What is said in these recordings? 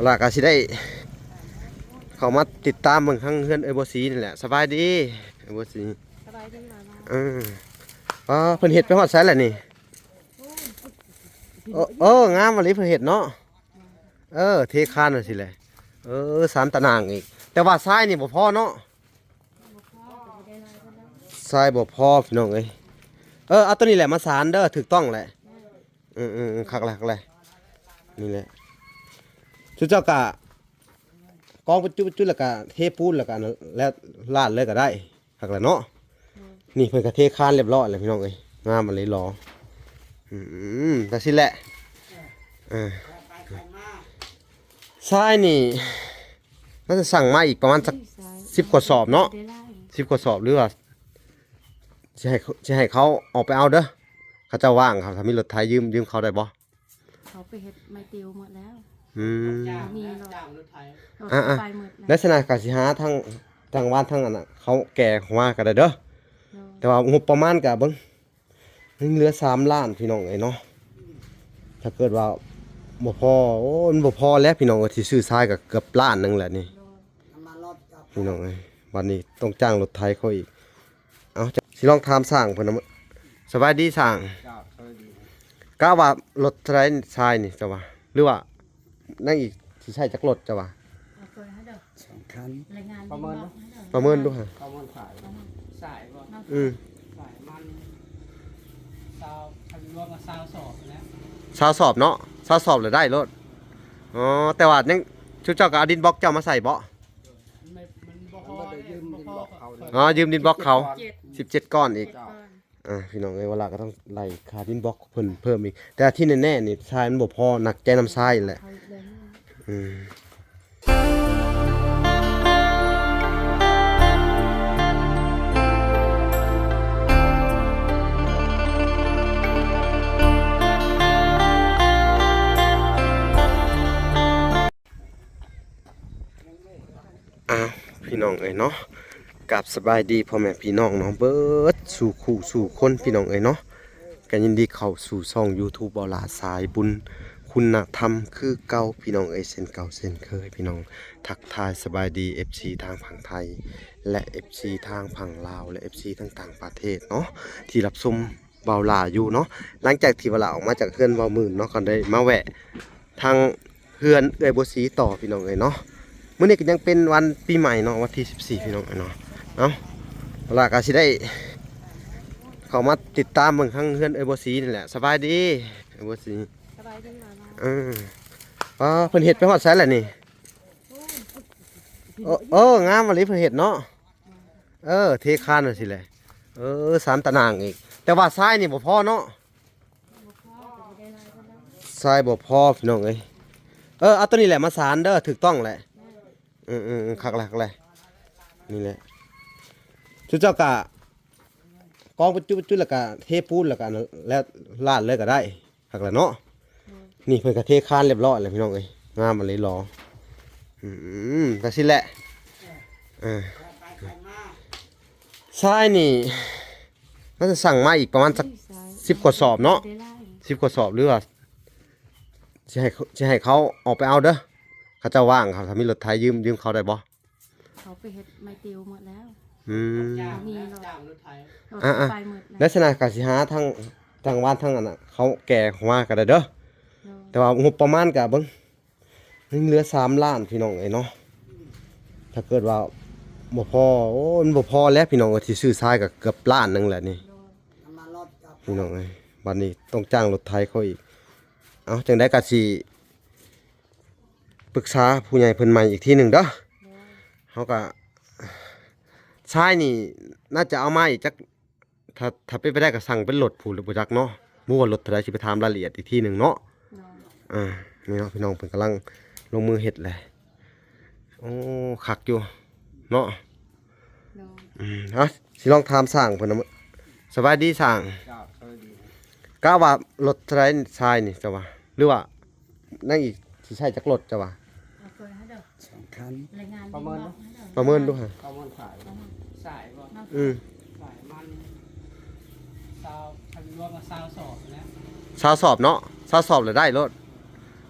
ລະກະຊິໄດ້ເຂົ້າມາຕິດຕາມເບິ່ງທາງເຮືອນເອື້ອຍບົວສີນີ້ແຫຼະ. ສະບາຍດີເອື້ອຍບົວສີ. ສະບາຍດີຫຼາຍໆ. ເອີ ປ້າ ເພິ່ນເຮັດໄປຮອດໃສລະນີ້? ໂອ້ ໂອ້ ງາມອີ່ຫຼີເພິ່ນເຮັດເນາະ. ເອີ ເທຄານຈັ່ງຊີ້ແຫຼະ. ເອີ ສາມຕາໜ່າງອີກ ແຕ່ວ່າຊາຍນີ້ບໍ່ພໍເນາະ. ຊາຍບໍ່ພໍພີ່ນ້ອງເອີຍ. ເອີ ເອົາໂຕນີ້ແຫຼະມາສານເດີ ຖືກຕ້ອງແຫຼະ. ເອີໆໆ ຄັກແຫຼະ ຄັກແຫຼະ ນີ້ແຫຼະ. ຊຸມເຈົ້າກະກອງເປັນຈຸດໆ ແລ້ວກະເທປູນ ແລ້ວກະນັ້ນແຫຼະ ລາດເລີຍກະໄດ້ ຄັກແຫຼະເນາະ. ນີ້ເພິ່ນກະເທຄານລຽບຮ້ອຍແລ້ວພີ່ນ້ອງເອີຍ. ງາມອີ່ຫຼີຫຼໍ. ອືມ ຈັ່ງຊີ້ແຫຼະ. ເອີ ຊາຍນີ້ ໜ້າຈະສັ່ງມາອີກປະມານຈັກສິບກວ່າສອບເນາະ. ສິບກວ່າສອບ ຫຼືວ່າຊິໃຫ້ ຊິໃຫ້ເຂົາອອກໄປເອົາເດີ. ເຂົາເຈົ້າວ່າງ ເຂົາ ຖ້າມີລົດໄຖຢືມ ຢືມເຂົາໄດ້ບໍ່? ເຂົາໄປເຮັດໄມ້ຕິວໝົດແລ້ວ. ອືມ ບໍ່ມີລົດ ຈ້າງລົດໄຖ ລົດ ອ່າໆ ໄປໝົດແລ້ວ. ໃນສະນັ້ນກະຊິຫາທາງ ທາງບ້ານທາງອັນນ່ະ ເຂົາແກ່ເຂົ້າມາກະໄດ້ເດີ. ໂດຍ ແຕ່ວ່າງົບປະມານກະເບິ່ງ ຍັງເຫຼືອສາມລ້ານພີ່ນ້ອງເອີຍເນາະ. ຖ້າເກີດວ່າບໍ່ພໍ ໂອ້ ມັນບໍ່ພໍແລ້ວພີ່ນ້ອງເອີຍ. ຊິຊື້ຊາຍກະເກືອບລ້ານໜຶ່ງແຫຼະນີ້ ພີ່ນ້ອງເອີຍ. ບາດນີ້ຕ້ອງຈ້າງລົດໄຖເຂົາອີກ. ເອົາ ຊິລອງຖາມຊ່າງເພິ່ນນຳ. ສະບາຍດີຊ່າງ. ເຈົ້າ ສະບາຍດີ. ກະວ່າລົດເທົ່າໃດຊາຍນີ້ ເຈົ້າວ່າ ຫຼືວ່າ ນາງອີກຊິໃຊ້ຈັກລົດເຈົ້າວ່າ? ເອົາເປີດໃຫ້ເດີ ສອງຄັນ. ປະເມີນ ປະເມີນດູຫາ. ປະເມີນສາຍ ສາຍບໍ່? ອືມ ສາຍມັນຊາວ ຄັນລວມກະຊາວສອບແລ້ວ. ຊາວສອບເນາະ ຊາວສອບລະໄດ້ໂລດ. ອໍ ແຕ່ວ່າຍັງ ຊຸມເຈົ້າກະເອົາດິນບລັອກເຈົ້າມາໃສ່ບໍ່? ມັນ ມັນບໍ່ພໍ ມັນບໍ່ໄດ້ຢືມດິນບລັອກເຂົາເລີຍ. ອໍ ຢືມດິນບລັອກເຂົາ ສິບເຈັດ ສິບເຈັດກ້ອນອີກ. ເຈັດກ້ອນ. ອ່າ ພີ່ນ້ອງເອີຍ ວາລາກະຕ້ອງໄລ່ຄ່າດິນບລັອກເພິ່ນເພີ່ມອີກ ແຕ່ທີ່ແນ່ໆນີ້ຊາຍມັນບໍ່ພໍ ໜັກໃຈນຳຊາຍແຫຼະ. ອືມ ອ້າວ ພີ່ນ້ອງເອີຍເນາະ ກາບສະບາຍດີພໍ່ແມ່ພີ່ນ້ອງເນາະ ເບິດສູ່ຄູ່ສູ່ຄົນພີ່ນ້ອງເອີຍເນາະ. ກະຍິນດີເຂົ້າສູ່ຊ່ອງຢູທູບ ເບົາຫຼ້າສາຍບຸນຄຸນນະທຳຄືເກົ່າພີ່ນ້ອງເອີຍ ເຊັ່ນເກົ່າເຊັ່ນເຄີຍພີ່ນ້ອງ. ທັກທາຍສະບາຍດີເອັຟຊີທາງຝັ່ງໄທ ແລະ ເອັຟຊີທາງຝັ່ງລາວ ແລະ ເອັຟຊີທາງຕ່າງປະເທດເນາະ ທີ່ຮັບຊົມເບົາຫຼ້າຢູ່ເນາະ. ຫຼັງຈາກທີ່ເບົາຫຼ້າອອກມາຈາກເຮືອນເບົາໝື່ນເນາະ ກະໄດ້ມາແວະທາງ ເຮືອນເອື້ອຍບົວສີຕໍ່ພີ່ນ້ອງເອີຍເນາະ. ມື້ນີ້ກະຍັງເປັນວັນປີໃໝ່ເນາະ ວັນທີສິບສີ່ພີ່ນ້ອງເອີຍເນາະ. ເອົ້າ ລະກະຊິໄດ້ເຂົ້າມາຕິດຕາມເບິ່ງທາງເຮືອນເອື້ອຍບົວສີນີ້ແຫຼະ. ສະບາຍດີເອື້ອຍບົວສີ. ສະບາຍດີຫຼາຍໆ. ເອີ ປ້າ ເພິ່ນເຮັດໄປຮອດໃສລະນີ້? ໂອ້ ໂອ້ ງາມອີ່ຫຼີເພິ່ນເຮັດເນາະ. ເອີ ເທຄານຈັ່ງຊີ້ແຫຼະ. ເອີ ສາມຕາໜ່າງອີກ ແຕ່ວ່າຊາຍນີ້ບໍ່ພໍເນາະ. ຊາຍບໍ່ພໍພີ່ນ້ອງເອີຍ. ເອີ ເອົາໂຕນີ້ແຫຼະມາສານເດີ ຖືກຕ້ອງແຫຼະ. ເອີໆໆ ຄັກແຫຼະ ຄັກແຫຼະ ນີ້ແຫຼະ. ຊຸມເຈົ້າກະກອງເປັນຈຸດໆ ແລ້ວກະເທປູນ ແລ້ວກະນັ້ນແຫຼະ ລາດເລີຍກະໄດ້ ຄັກແຫຼະເນາະ. ໂດຍ ນີ້ເພິ່ນກະເທຄານລຽບຮ້ອຍແລ້ວພີ່ນ້ອງເອີຍ. ງາມອີ່ຫຼີຫຼໍ. ອືມ ຈັ່ງຊີ້ແຫຼະ. ເອີ ຊາຍນີ້ ໜ້າຈະສັ່ງມາອີກປະມານຈັກສິບກວ່າສອບເນາະ. ສິບກວ່າສອບ ຫຼືວ່າຊິໃຫ້ ຊິໃຫ້ເຂົາອອກໄປເອົາເດີ. ເຂົາເຈົ້າວ່າງ ເຂົາ ຖ້າມີລົດໄຖຢືມ ຢືມເຂົາໄດ້ບໍ່? ເຂົາໄປເຮັດໄມ້ຕິວໝົດແລ້ວ. ອືມ ບໍ່ມີລົດ ຈ້າງລົດໄຖ ລົດ ອ່າໆ ໄປໝົດແລ້ວ. ໃນສະນັ້ນກະຊິຫາທາງ ທາງບ້ານທາງອັນນ່ະ ເຂົາແກ່ເຂົ້າມາກະໄດ້ເດີ. ໂດຍ ແຕ່ວ່າງົບປະມານກະເບິ່ງ ຍັງເຫຼືອສາມລ້ານພີ່ນ້ອງເອີຍເນາະ. ຖ້າເກີດວ່າບໍ່ພໍ ໂອ້ ມັນບໍ່ພໍແລ້ວພີ່ນ້ອງເອີຍ. ຊິຊື້ຊາຍກະເກືອບລ້ານໜຶ່ງແຫຼະນີ້ ພີ່ນ້ອງເອີຍ. ບາດນີ້ຕ້ອງຈ້າງລົດໄຖເຂົາອີກ. ເອົາ ຈັ່ງໃດກະຊິປຶກສາຜູ້ໃຫຍ່ເພິ່ນໃໝ່ອີກທີໜຶ່ງເດີ. ໂດຍ ເຮົາກະ ຊາຍນີ້ໜ້າຈະເອົາມາອີກຈັກ ຖ້າ ຖ້າເປັນໄປໄດ້ກະສັ່ງເປັນລົດພຸ້ນແຫຼະ ບໍ່ຈັກເນາະ. ບໍ່ຮູ້ວ່າລົດເທົ່າໃດ ຊິໄປຖາມລາຍລະອຽດອີກທີໜຶ່ງເນາະ. ໂດຍ ອ່າ ນີ້ເນາະ ພີ່ນ້ອງເພິ່ນກຳລັງລົງມືເຮັດແຫຼະ. ໂອ້ ຄັກຢູ່ເນາະ. ໂດຍ ອືມ ເອົາ ຊິລອງຖາມຊ່າງເພິ່ນນຳ. ສະບາຍດີຊ່າງ. ເຈົ້າ ສະບາຍດີ. ກະວ່າລົດເທົ່າໃດຊາຍນີ້ ເຈົ້າວ່າ ຫຼືວ່າ ນາງອີກຊິໃຊ້ຈັກລົດເຈົ້າວ່າ? ເອົາເປີດໃຫ້ເດີ ສອງຄັນ. ປະເມີນ ປະເມີນດູຫາ. ປະເມີນສາຍ ສາຍບໍ່? ອືມ ສາຍມັນຊາວ ຄັນລວມກະຊາວສອບແລ້ວ. ຊາວສອບເນາະ ຊາວສອບລະໄດ້ໂລດ.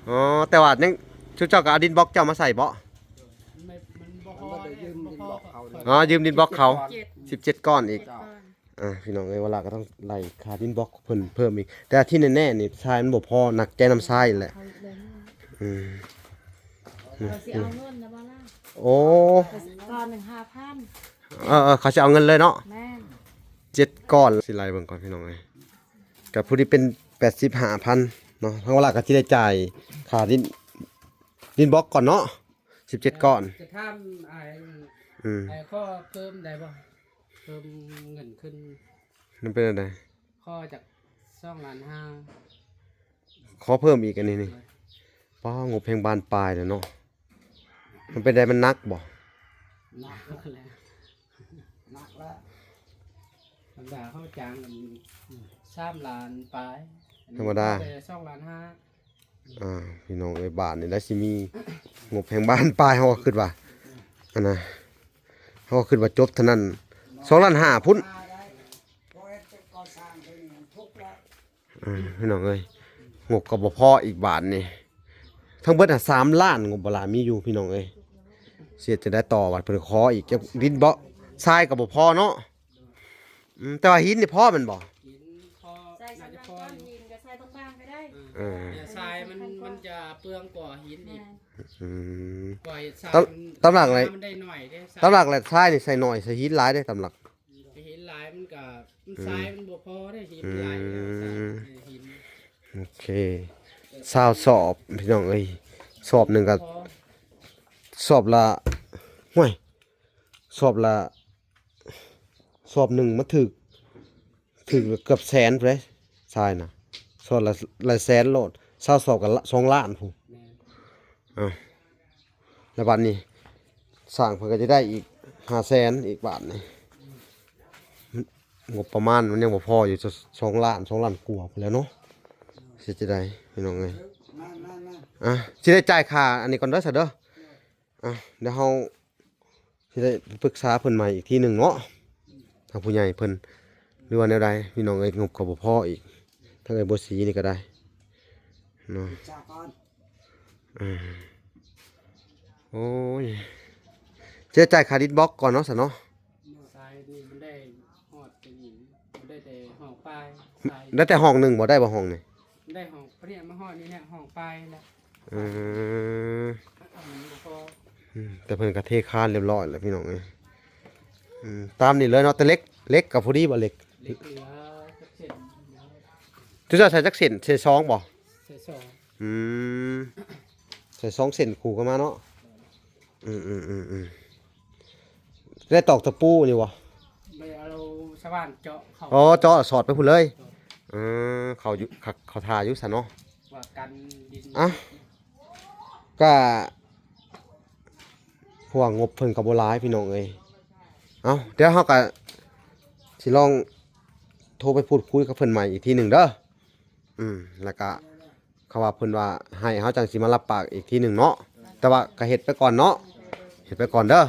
ອໍ ແຕ່ວ່າຍັງ ຊຸມເຈົ້າກໍເອົາດິນບລັອກເຈົ້າມາໃສ່ບໍ? ມັນບໍ່ ມັນບໍ່ພໍ ມັນບໍ່ໄດ້ຢືມດິນບລັອກເຂົາເນາະ ອໍ ຢືມດິນບລັອກເຂົາ ເຈັດ ສິບເຈັດກ້ອນອີກ. ເຈັດກ້ອນ ອ່າ ພີ່ນ້ອງເອີຍ ວາລາກໍຕ້ອງໄລ່ຄ່າດິນບລັອກເພິ່ນເພີ່ມອີກ ແຕ່ທີ່ແນ່ໆນີ້ຊາຍມັນບໍ່ພໍ ໜັກໃຈນຳຊາຍແຫຼະ. ອືມ ເຂົາຊິເອົາເງິນນະບໍ່ລະ? ໂອ້ ກ້ອນໜຶ່ງຫ້າພັນ ເອີໆ ເຂົາຊິເອົາເງິນເລີຍເນາະ. ແມ່ນ ເຈັດກ້ອນ ຊິໄລ່ເບິ່ງກ່ອນພີ່ນ້ອງເອີຍ ກໍພໍດີເປັນແປດສິບຫ້າພັນເນາະ. ທາງວາລາກໍຊິໄດ້ຈ່າຍຄ່າດິນ ດິນບລັອກກ່ອນເນາະ ສິບເຈັດກ້ອນ. ຈະຖາມອ້າຍ ອືມ ອ້າຍຂໍເພີ່ມໄດ້ບໍ່? ເພີ່ມເງິນຂຶ້ນ ມັນເປັນແນວໃດ? ຂໍຈັກສອງລ້ານຫ້າ ຂໍເພີ່ມອີກອັນນີ້ນີ້. ປ້າ ງົບແຮງບານປາຍແລ້ວເນາະ. ມັນເປັນໃດ ມັນໜັກບໍ່? ໜັກແລ້ວ ໜັກແລ້ວ. ທຳມະດາເຮົາຈ້າງກັນສາມລ້ານປາຍ ທຳມະດາ ສອງລ້ານຫ້າ. ອ່າ ພີ່ນ້ອງເອີຍ ບາດນີ້ໄດ້ຊິມີງົບແຮງບານປາຍ ເຮົາກໍຄິດວ່າ ອັນນະ ເຮົາກໍຄິດວ່າຈົບເທົ່ານັ້ນ ສອງລ້ານຫ້າພຸ້ນ. ອ່າ ພີ່ນ້ອງເອີຍ ງົບກໍບໍ່ພໍອີກບາດນີ້ ທັງເບິດຫັ້ນສາມລ້ານ ງົບບໍ່ຫຼາຍມີຢູ່ ພີ່ນ້ອງເອີຍ. ຊິເຮັດຈັ່ງໃດຕໍ່ ບາດເພິ່ນຂໍອີກ ຈະດິນບໍ່ ຊາຍກໍບໍ່ພໍເນາະ. ອືມ ແຕ່ວ່າຫີນນີ້ພໍແມ່ນບໍ່? ຫີນພໍ ໃສ່ ໜ້າຈະພໍຢູ່ ຫີນກໍໃສ່ບາງໆກໍໄດ້. ເອີ ແຕ່ຊາຍມັນ ມັນຈະເປືອງກວ່າຫີນອີກ. ແມ່ນ ອືມ ກວ່າຊາຍ ຕາມ ມັນ ຕາມຫຼັກແລ້ວ ມັນໄດ້ໜ້ອຍເດ້ ຕາມຫຼັກແລ້ວຊາຍນີ້ໃສ່ໜ້ອຍ ໃສ່ຫີນຫຼາຍເດ້ ຕາມຫຼັກ. ເຫັນຫຼາຍມັນກະ ມັນ ອືມ ຊາຍມັນບໍ່ພໍເດ້ ເຫັນຫຼາຍ ອືມ ເຫັນ. ໂອເຄ ຊາວສອບ ພີ່ນ້ອງເອີຍ ສອບໜຶ່ງກະ ພໍ ສອບລະ ຫ້ວຍ ສອບລະ ສອບໜຶ່ງມັນຖືກ ຖືກເກືອບແສນພຸ້ນເດ້ ຊາຍນະ ສອບລະຫຼາຍແສນໂລດ ຊາວສອບກໍສອງລ້ານພຸ້ນ. ແມ່ນ ເອົ້າ ແລ້ວບາດນີ້ຊ່າງເພິ່ນກໍຈະໄດ້ອີກຫ້າແສນອີກບາດນີ້ ງົບປະມານມັນຍັງບໍ່ພໍຢູ່ ສອງລ້ານ ສອງລ້ານກວ່າພຸ້ນແຫຼະເນາະ. ຊິຈັ່ງໃດພີ່ນ້ອງເອີຍ ອ່ະ ຊິໄດ້ຈ່າຍຄ່າອັນນີ້ກ່ອນເດີຊະເດີ. ອ່ະ ດຽວເຮົາຊິໄດ້ປຶກສາເພິ່ນໃໝ່ອີກທີໜຶ່ງເນາະ ທາງຜູ້ໃຫຍ່ເພິ່ນ ຫຼືວ່າແນວໃດ ພີ່ນ້ອງເອີຍ. ງົບກໍບໍ່ພໍອີກ ທາງເອື້ອຍບົວສີນີ້ກໍໄດ້ເນາະ ປຶກສາກ່ອນ. ອ່າ ໂອ້ຍ ຈະຈ່າຍຄ່າດິນບລັອກກ່ອນເນາະ ຊະເນາະ. ຊາຍນີ້ມັນໄດ້ຮອດແຕ່ນີ້ ມັນໄດ້ແຕ່ຫ້ອງປາຍ ຊາຍ ໄດ້ແຕ່ຫ້ອງໜຶ່ງບໍ່ ໄດ້ບໍ່ຫ້ອງນີ້? ໄດ້ຫ້ອງ ປະເດຍມາຮອດນີ້ແຫຼະ ຫ້ອງປາຍແຫຼະ. ອືມ ມັນບໍ່ພໍ. ອືມ ແຕ່ເພິ່ນກໍເທຄານຮຽບຮ້ອຍແລ້ວ ພີ່ນ້ອງເອີຍ. ອືມ ຕາມນີ້ເລີຍເນາະ ແຕ່ເຫຼັກ ເຫຼັກກໍພໍດີບໍ່ ເຫຼັກ? ເຫຼັກເຫຼືອຈັກເສັ້ນ? ຈຸເຈົ້າໃສ່ຈັກເສັ້ນ ໃສ່ສອງບໍ່? ໃສ່ສອງ. ອືມ ໃສ່ສອງເສັ້ນຄູ່ກັນມາເນາະ. ອືມໆໆໆ ໄດ້ຕອກຕະປູນີ້ບໍ່? ໄດ້ເອົາສະຫວ່ານເຈາະເຂົ້າ. ອໍ ເຈາະສອດໄປພຸ້ນເລີຍ. ເອີ ເຂົາຢູ່ ເຂົາ ເຂົາຖ້າຢູ່ຊະເນາະ ວ່າກັນດິນ. ອ່ະ ກະ ເພາະວ່າງົບເພິ່ນກໍບໍ່ຫຼາຍ ພີ່ນ້ອງເອີຍ. ເອົ້າ ດຽວເຮົາກໍຊິລອງໂທໄປພູດຄຸຍກັບເພິ່ນໃໝ່ອີກທີໜຶ່ງເດີ. ອືມ ແລ້ວກະ ເຂົາວ່າເພິ່ນວ່າໃຫ້ ເຮົາຈັ່ງຊິມາຮັບປາກອີກທີໜຶ່ງເນາະ. ແຕ່ວ່າກໍເຮັດໄປກ່ອນເນາະ ເຮັດໄປກ່ອນເດີ.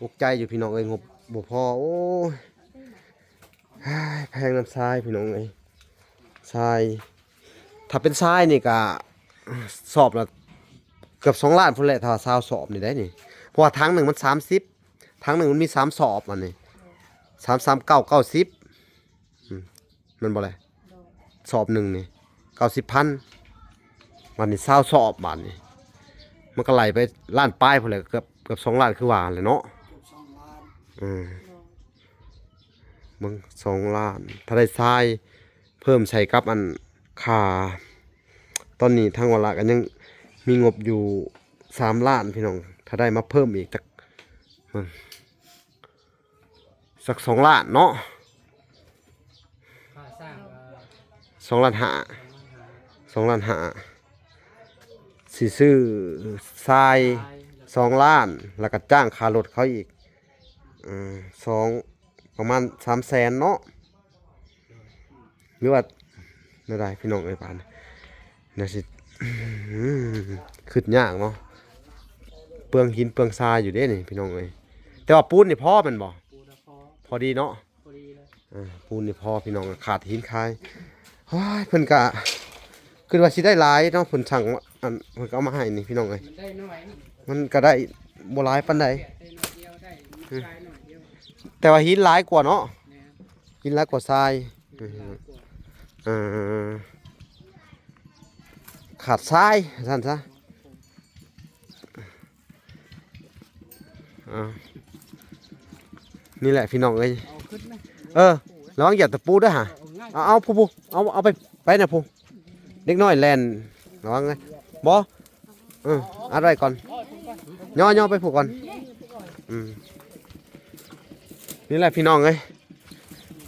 ອຸກໃຈຢູ່ພີ່ນ້ອງເອີຍ ງົບບໍ່ພໍ. ໂອ້ຍ ແພງນຳຊາຍພີ່ນ້ອງເອີຍ ຊາຍ. ຖ້າເປັນຊາຍນີ້ກະສອບລະເກືອບສອງລ້ານພຸ້ນແຫຼະ ຖ້າວ່າຊາວສອບນີ້ໄດ໋ນີ້. ເພາະວ່າຖັງໜຶ່ງມັນສາມສິບ ຖັງໜຶ່ງມັນມີສາມສອບ ອັນນີ້ ສາມສາມເກົ້າ ເກົ້າສິບ ອືມ ແມ່ນບໍ່ແຫຼະ? ໂດຍ ສອບໜຶ່ງນີ້ເກົ້າສິບພັນ ບາດນີ້ຊາວສອບ ບາດນີ້ມັນກໍໄຫຼໄປລ້ານປາຍພຸ້ນແຫຼະ ເກືອບ ເກືອບສອງລ້ານ ຄືວ່າແຫຼະເນາະ. ເກືອບສອງລ້ານ. ອືມ ໂດຍ ເບິ່ງ ສອງລ້ານ ຖ້າໄດ້ຊາຍເພີ່ມໃສ່ກັບອັນຄ່າ ຕອນນີ້ທາງວາລະກໍຍັງມີງົບຢູ່ສາມລ້ານ ພີ່ນ້ອງ. ຖ້າໄດ້ມາເພີ່ມອີກຈັກ ເບິ່ງ ສັກສອງລ້ານເນາະ ຄ່າສ້າງກໍສອງລ້ານຫ້າ ສອງລ້ານຫ້າ ສອງລ້ານຫ້າ ຊິຊື້ຊາຍ ຊາຍ ສອງລ້ານ ແລ້ວກໍຈ້າງຄ່າລົດເຂົາອີກ ເອີ ສອງ ປະມານສາມແສນເນາະ ຫຼືວ່າແນວໃດ ພີ່ນ້ອງເອີຍ. ບາດນີ້ ແນວຊິ ຄຶດຍາກເນາະ ເປືອງຫີນເປືອງຊາຍຢູ່ເດ້ນີ້ ພີ່ນ້ອງເອີຍ. ແຕ່ວ່າປູນນີ້ພໍແມ່ນບໍ່? ປູນນະພໍ ພໍດີເນາະ ພໍດີເລີຍ. ອ່າ ປູນນີ້ພໍ ພີ່ນ້ອງ ຂາດຫີນຂາຍ. ໂອ້ຍ ເພິ່ນກະຄິດວ່າຊິໄດ້ຫຼາຍເນາະ ເພິ່ນສັ່ງ ອັນ ເພິ່ນກໍເອົາມາໃຫ້ນີ້ພີ່ນ້ອງເອີຍ. ມັນໄດ້ໜ້ອຍ ມັນກໍໄດ້ບໍ່ຫຼາຍປານໃດ ແຕ່ໜ້ອຍດຽວໄດ້ ມັນຊາຍໜ້ອຍດຽວ ແຕ່ວ່າຫີນຫຼາຍກວ່າເນາະ. ແມ່ນ ຫີນຫຼາຍກວ່າຊາຍ. ເອີ ຂາດຊາຍຊັ້ນຊະ. ອ່າ ນີ້ແຫຼະພີ່ນ້ອງເອີຍ. ເອີ ລະວັງຢຽບຕະປູເດີຫາ. ເອົາ ເອົາ ຜູ້ ຜູ້ ເອົາ ເອົາໄປ ໄປນະຜູ້ ເດັກນ້ອຍແລ່ນ ລະວັງເດີ. ບໍ່ ເອີ ອັດໄວ້ກ່ອນ ຍໍໆ ໄປຜູ້ກ່ອນ. ອືມ ນີ້ແຫຼະພີ່ນ້ອງເອີຍ.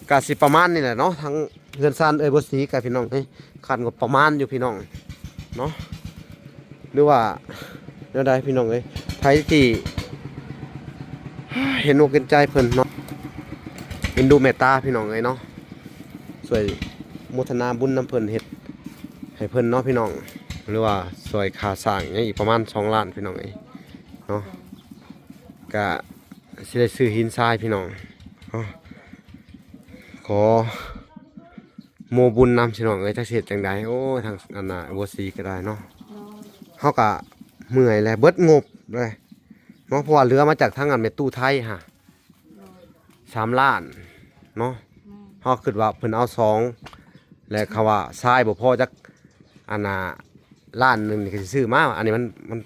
ກະຊິປະມານນີ້ແຫຼະເນາະ ທາງເຮືອນຊານເອື້ອຍບົວສີກະພີ່ນ້ອງເອີຍ. ຄາດງົບປະມານຢູ່ພີ່ນ້ອງເນາະ ຫຼືວ່າແນວໃດພີ່ນ້ອງເອີຍ. ໃຜທີ່ເຫັນອົກເຫັນໃຈເພິ່ນເນາະ ເອັນດູເມດຕາພີ່ນ້ອງເອີຍເນາະ ຊ່ວຍໂມທະນາບຸນນຳເພິ່ນ ເຮັດໃຫ້ເພິ່ນເນາະພີ່ນ້ອງ ຫຼືວ່າຊ່ວຍຄ່າສ້າງຫຍັງອີກປະມານສອງລ້ານພີ່ນ້ອງເອີຍເນາະ. ກະ ຊິໄດ້ຊື້ຫີນຊາຍພີ່ນ້ອງ. ອໍ ຂໍໂມບຸນນຳພີ່ນ້ອງເອີຍ ຈັກຊິເຮັດຈັ່ງໃດ. ໂອ້ຍ ທາງອັນນ່າ ບົວສີກໍໄດ້ເນາະ ເຮົາກະເມື່ອຍແຫຼະ ເບິດງົບເລີຍເນາະ ເພາະວ່າເຫຼືອມາຈາກທາງອັນແມ່ຕູ້ໄທຫາ ສາມລ້ານເນາະ. ແມ່ນ ເຮົາຄິດວ່າເພິ່ນເອົາສອງ ແລະ ເຂົາວ່າຊາຍບໍ່ພໍຈັກອັນນ່າ ລ້ານໜຶ່ງນີ້ກໍຊິຊື້ມາ. ອັນນີ້ມັນ ມັນ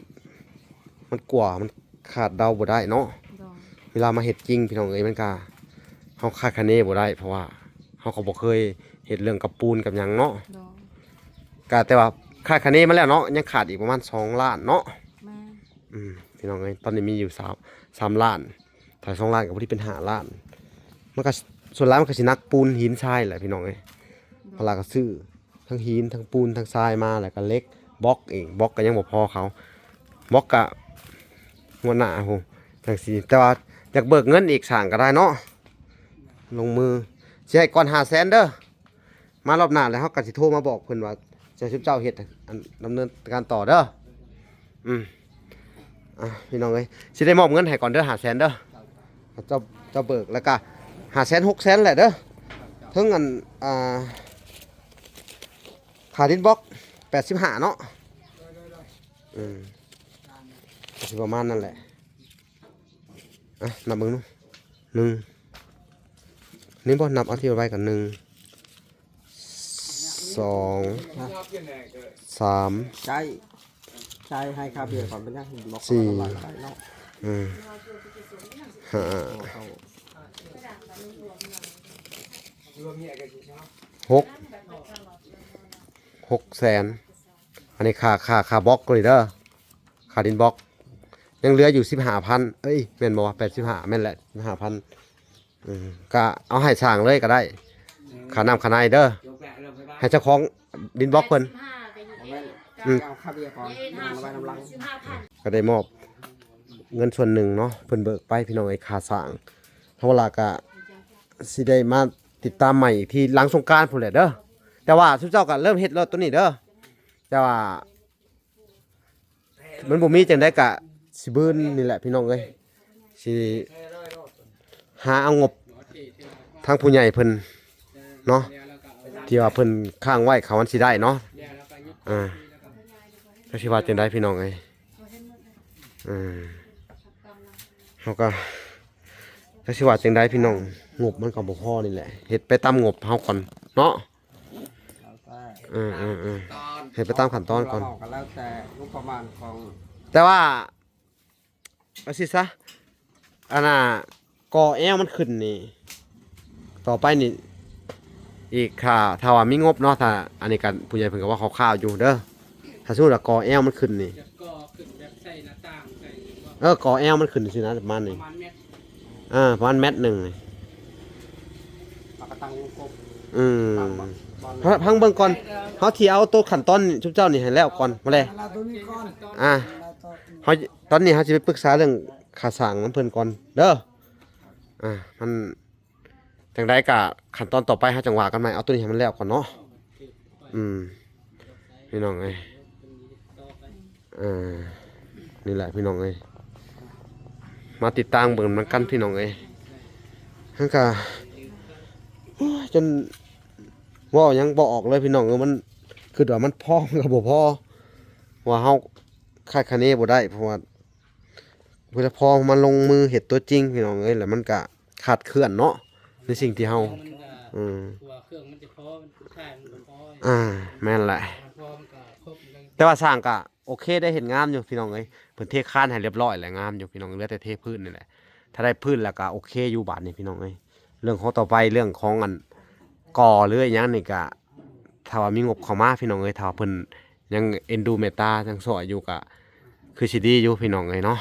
ມັນກວ່າ ມັນຄາດເດົາບໍ່ໄດ້ເນາະ. ໂດຍ ເວລາມາເຮັດຈິງພີ່ນ້ອງເອີຍ ມັນກະ ເຮົາຄາດຄະເນບໍ່ໄດ້ ເພາະວ່າເຮົາກໍບໍ່ເຄີຍເຮັດເລື່ອງກັບປູນກັບຫຍັງເນາະ. ໂດຍ ກະແຕ່ວ່າຄາດຄະເນມາແລ້ວເນາະ ຍັງຂາດອີກປະມານສອງລ້ານເນາະ. ແມ່ນ ອືມ ພີ່ນ້ອງເອີຍ ຕອນນີ້ມີຢູ່ສາມ ສາມລ້ານ ຖ້າສອງລ້ານກໍພໍດີເປັນຫ້າລ້ານ. ມັນກໍ ສ່ວນຫຼາຍມັນກໍຊິໜັກປູນຫີນຊາຍແຫຼະພີ່ນ້ອງເອີຍ. ໂດຍ ເພາະວ່າກໍຊື້ທັງຫີນ ທັງປູນ ທັງຊາຍມາ ແລ້ວກໍເຫຼັກ ບລັອກອີກ ບລັອກກໍຍັງບໍ່ພໍເຂົາ ບລັອກກໍງວດໜ້າພຸ້ນ ຈັ່ງຊີ້. ແຕ່ວ່າຢາກເບີກເງິນອີກສ້າງກໍໄດ້ເນາະ ລົງມື. ຊິໃຫ້ກ່ອນຫ້າແສນເດີ. ມາລອບໜ້າແລ້ວເຮົາກໍຊິໂທມາບອກເພິ່ນວ່າຈະໃຫ້ຊຸມເຈົ້າເຮັດ ອັນ ດຳເນີນການຕໍ່ເດີ. ອືມ ອ່ະ ພີ່ນ້ອງເອີຍ ຊິໄດ້ມອບເງິນໃຫ້ກ່ອນເດີ ຫ້າແສນເດີ. ເຈົ້າ ເຈົ້າເບີກ ແລ້ວກໍຫ້າແສນ ຫົກແສນແຫຼະເດີ. ເຖິງອັນ ອ່າ ຄ່າດິນບລັອກ ແປດສິບຫ້າເນາະ. ອືມ ກໍຊິປະມານນັ້ນແຫຼະ. ອ່ະ ນັບເບິ່ງດູ ໜຶ່ງ ນີ້ບໍ່ ນັບເອົາທີ່ໄວໆກ່ອນ ໜຶ່ງ ສອງ ສາມ ໃຊ້ ໃຊ້ໃຫ້ຄ່າເບຍກ່ອນ ເປັນຫຍັງ ບໍ່ ສີ່ ໄດ້ເນາະ. ເອີ ຫ້າ ຫົກ ຫົກແສນ. ອັນນີ້ຄ່າ ຄ່າ ຄ່າບລັອກຕົວນີ້ເດີ ຄ່າດິນບລັອກ ຍັງເຫຼືອຢູ່ສິບຫ້າພັນ ເອີຍ ແມ່ນບໍ່ວະ ແປດສິບຫ້າ ແມ່ນແຫຼະ ສິບຫ້າພັນ. ເອີ ກະເອົາໃຫ້ຊ່າງເລີຍກໍໄດ້ ຄ່ານ້ຳຄ່າໃນເດີ ໃຫ້ເຈົ້າຂອງດິນບລັອກເພິ່ນ. ອືມ ເອົາຄ່າເບຍກ່ອນ ນຳໄວ້ນຳຫຼັງ. ກໍໄດ້ມອບເງິນສ່ວນໜຶ່ງເນາະ ເພິ່ນເບີກໄປ ພີ່ນ້ອງເອີຍ ຄ່າສ້າງ. ເຮົາລະກະຊິໄດ້ມາຕິດຕາມໃໝ່ອີກທີ່ຫຼັງສົງການພຸ້ນແຫຼະເດີ. ແຕ່ວ່າຊຸມເຈົ້າກໍເລີ່ມເຮັດແລ້ວຕົວນີ້ເດີ ແຕ່ວ່າ ມັນບໍ່ມີຈັ່ງໃດກະຊິບືນນີ້ແຫຼະພີ່ນ້ອງເອີຍ ຊິຫາເອົາງົບທາງຜູ້ໃຫຍ່ເພິ່ນເນາະ ທີ່ວ່າເພິ່ນຄ້າງໄວ້ ເຂົາມັນຊິໄດ້ເນາະ. ອ່າ ຈັກຊິວ່າຈັ່ງໃດພີ່ນ້ອງເອີຍ ເອີ ເຮົາກໍ ຈັກຊິວ່າຈັ່ງໃດພີ່ນ້ອງ ງົບມັນກໍບໍ່ພໍນີ້ແຫຼະ ເຮັດໄປຕາມງົບເຮົາກ່ອນເນາະ. ແລ້ວແຕ່ ເອີ ເອີ ເອີ ຕາມຂັ້ນຕອນ ເຮັດໄປຕາມຂັ້ນຕອນກ່ອນ ລະເວົ້າກັນແລ້ວແຕ່ງົບປະມານຂອງ ແຕ່ວ່າ ວ່າຊີ້ຊະ ອັນນ່າ ກໍແອວມັນຂຶ້ນນີ້ ຕໍ່ໄປນີ້ອີກ ຖ້າ ຖ້າວ່າມີງົບເນາະ ຖ້າ ອັນນີ້ກໍຜູ້ໃຫຍ່ເພິ່ນກໍເວົ້າຄ່າວໆຢູ່ເດີ. ຖ້າສົມມຸດວ່າກໍແອວມັນຂຶ້ນນີ້ ຢາກກໍ່ຂຶ້ນແບບໃສ່ໜ້າຕ່າງໃສ່ຫຍັງບໍ່? ເອີ ກໍແອວມັນຂຶ້ນຊີ້ນະ ປະມານນີ້ ປະມານແມັດ ເອີ ປະມານແມັດໜຶ່ງນີ້ ເຮົາກໍຕັ້ງວົງກົບ ອືມ ຕັ້ງວາງ ຟັງເບິ່ງກ່ອນ ເຮົາຊິເອົາໂຕຂັ້ນຕອນຊຸມເຈົ້ານີ້ໃຫ້ແລ້ວກ່ອນ ມາແລ ເອົາຕົວນີ້ກ່ອນ ອ່າ ເຮົາ ຕອນນີ້ເຮົາຊິໄປປຶກສາເລື່ອງຄ່າສ້າງນຳເພິ່ນກ່ອນເດີ. ອ່າ ມັນ ຈັ່ງໃດກະຂັ້ນຕອນຕໍ່ໄປເຮົາຈັ່ງວ່າກັນໃໝ່ ເອົາໂຕນີ້ໃຫ້ມັນແລ້ວກ່ອນເນາະ. ອືມ ພີ່ນ້ອງເອີຍ ເອີ ນີ້ແຫຼະພີ່ນ້ອງເອີຍ ມາຕິດຕາມເບິ່ງນຳກັນພີ່ນ້ອງເອີຍ. ຫັ້ນກະ ໂອ້ຍ ຈົນເວົ້າຫຍັງບໍ່ອອກເລີຍພີ່ນ້ອງເອີຍ ມັນ ຄິດວ່າມັນພໍ ມັນກໍບໍ່ພໍ. ວ່າເຮົາຄາດຄະເນບໍ່ໄດ້ ເພາະວ່າ ເວລາພໍມາລົງມືເຮັດຕົວຈິງ ພີ່ນ້ອງເອີຍ ແລ້ວມັນກະຄາດເຄື່ອນເນາະ ໃນສິ່ງທີ່ເຮົາ ມັນກະ ອືມ ຕົວເຄື່ອງມັນຈະພໍ ມັນສຸດທ້າຍມັນບໍ່ພໍ ອ່າ ແມ່ນແຫຼະ ມັນພໍມັນກະຄົບ ແຕ່ວ່າຊ່າງກະໂອເຄ ໄດ້ເຮັດງາມຢູ່ ພີ່ນ້ອງເອີຍ ເພິ່ນເທຄານໃຫ້ຮຽບຮ້ອຍແລ້ວ ງາມຢູ່ ພີ່ນ້ອງ ເຫຼືອແຕ່ເທພື້ນນີ້ແຫຼະ ຖ້າໄດ້ພື້ນແລ້ວກະໂອເຄຢູ່ບາດນີ້ ພີ່ນ້ອງເອີຍ ເລື່ອງຂອງຕໍ່ໄປ ເລື່ອງຂອງອັນກໍ່ ຫຼື ອີ່ຫຍັງນີ້ກະ ຖ້າວ່າມີງົບເຂົ້າມາ ພີ່ນ້ອງເອີຍ ຖ້າວ່າເພິ່ນຍັງເອັນດູເມດຕາ ຍັງຊ່ອຍຢູ່ ກະຄືຊິດີຢູ່ ພີ່ນ້ອງເອີຍເນາະ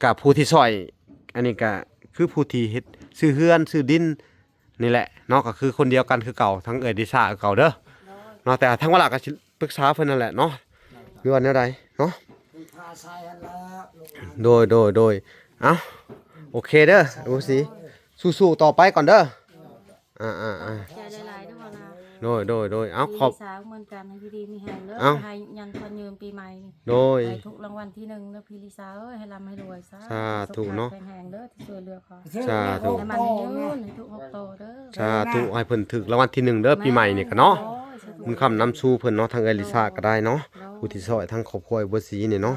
ກະຜູ້ທີ່ຊ່ອຍ ອັນນີ້ກະຄືຜູ້ທີ່ເຮັດ ຊື້ເຮືອນ ຊື້ດິນນີ້ແຫຼະເນາະ ກະຄືຄົນດຽວກັນຄືເກົ່າ ທັງເອື້ອຍລິຊາຄືເກົ່າເດີເນາະ ແຕ່ທາງວາລະກະຊິປຶກສາເພິ່ນນັ້ນແຫຼະເນາະ ຫຼືວ່າແນວໃດເນາະ ໂດຍ ໂດຍ ໂດຍ ເອົ້າ ໂອເຄເດີ ໂອຊີ ສູ້ໆຕໍ່ໄປກ່ອນເດີ ອ່າໆໆ ຂອບໃຈຫຼາຍໆເດີ ໂດຍ ໂດຍ ໂດຍ ເອົ້າ ຂອບ ພີ່ສາວເໝືອນກັນ ໃຫ້ຢູ່ດີມີແຮງເດີ ເອົ້າ ໃຫ້ຍັນຂວັນຍືນປີໃໝ່ນີ້ ໂດຍ ໃຫ້ຖືກລາງວັນທີໜຶ່ງເດີ ພີ່ລິຊາເອີຍ ໃຫ້ລ່ຳໃຫ້ລວຍ ສາ ສາທຸເນາະ ສຸຂະພາບແຂງແຮງເດີ ທີ່ຊ່ວຍເຫຼືອເຂົາ ສາທຸ ໃຫ້ມັນຍືນໃຫ້ຖືກຫົກໂຕເດີ ສາທຸ ໃຫ້ເພິ່ນຖືກລາງວັນທີໜຶ່ງເດີ ແມ່ນ ປີໃໝ່ນີ້ກະເນາະ ໂດຍ ສາທຸ ບຸນຄ້ຳນຳຊູເພິ່ນເນາະ ທາງເອື້ອຍລິຊາກະໄດ້ເນາະ ໂດຍ ຜູ້ທີ່ຊ່ອຍທາງຄອບຄົວບໍ່ສີນີ້ເນາະ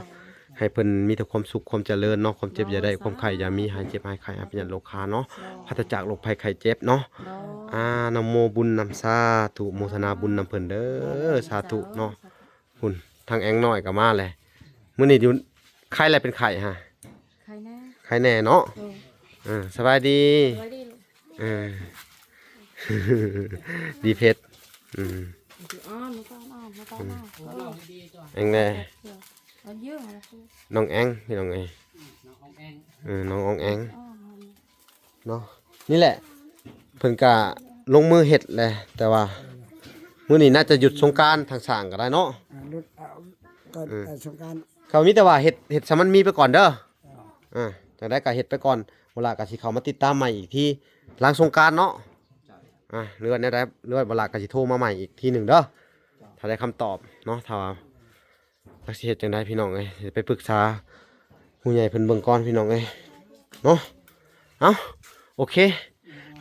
ໃຫ້ເພິ່ນມີແຕ່ຄວາມສຸກຄວາມຈະເລີນເນາະ ຄວາມເຈັບຢ່າໄດ້ ໂດຍ ຄວາມໄຂ້ຢ່າມີ ຫາຍເຈັບຫາຍໄຂ້ ຫາຍພະຍາດໂລຄາເນາະ ໂດຍ ປາສະຈາກໂລກໄພໄຂ້ເຈັບເນາະ ໂດຍ ອານະໂມບຸນນຳ ສາທຸ ໂມທະນາບຸນນຳເພິ່ນເດີ ໂດຍ ສາທຸເນາະ ສາທຸ ພຸ້ນ ທາງແອງນ້ອຍກະມາແຫຼະ ມື້ນີ້ຢູ່ ໄຂ້ແລ້ວເປັນໄຂ້ຫະ ໄຂ້ແນ່ ໄຂ້ແນ່ເນາະ ໂດຍ ເອີ ສະບາຍດີ ສະບາຍດີລູກ ເອີ ດີເພັດ ອືມ ອ້ອມ ມາກ່ອນ ອ້ອມ ມາກ່ອນ ອືມ ອ້ອມ ແອງແນ່ ເອົາເຍອະ ນ້ອງແອງ ພີ່ນ້ອງເອີຍ ນ້ອງອອງແອງ ເອີ ນ້ອງອອງແອງ ອ້ອມ ເນາະ ນີ້ແຫຼະ ເພິ່ນກະລົງມືເຮັດແຫຼະ ແຕ່ວ່າມື້ນີ້ໜ້າຈະຢຸດສົງການທາງຊ່າງກະໄດ້ເນາະ ອ່າ ຢຸດ ເອົາກ່ອນ ເອີ ໄປສົງການ ກະມີແຕ່ວ່າເຮັດ ເຮັດຊ່ຳມັນມີໄປກ່ອນເດີ ອ່າ ຈັ່ງໃດກະເຮັດໄປກ່ອນ ບໍ່ຫຼາກະຊິເຂົ້າມາຕິດຕາມໃໝ່ອີກທີຫຼັງສົງການເນາະ ອ່າ ຫຼືວ່າແນວໃດ ຫຼືວ່າບໍ່ຫຼາກະຊິໂທມາໃໝ່ອີກທີໜຶ່ງເດີ ຖ້າໄດ້ຄຳຕອບເນາະ ຖ້າວ່າ ຈັກຊິເຮັດຈັ່ງໃດພີ່ນ້ອງເອີຍ ຊິໄປປຶກສາຜູ້ໃຫຍ່ເພິ່ນເບິ່ງກ່ອນພີ່ນ້ອງເອີຍເນາະ ເອົ້າ ໂອເຄ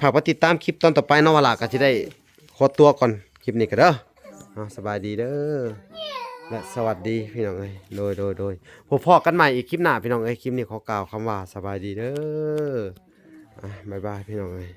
ຝາກໄປຕິດຕາມຄລິບຕອນຕໍ່ໄປເນາະ ວາລາກະຊິໄດ້ຂໍຕົວກ່ອນ ຄລິບນີ້ກະເດີ ເອົາ ສະບາຍດີເດີ ແລະ ສະຫວັດດີພີ່ນ້ອງເອີຍ ໂດຍ ໂດຍ ໂດຍ ພົບພໍ້ກັນໃໝ່ອີກຄລິບໜ້າພີ່ນ້ອງເອີຍ ຄລິບນີ້ຂໍກ່າວຄຳວ່າສະບາຍດີເດີ ອ່າ ບາຍບາຍພີ່ນ້ອງເອີຍ.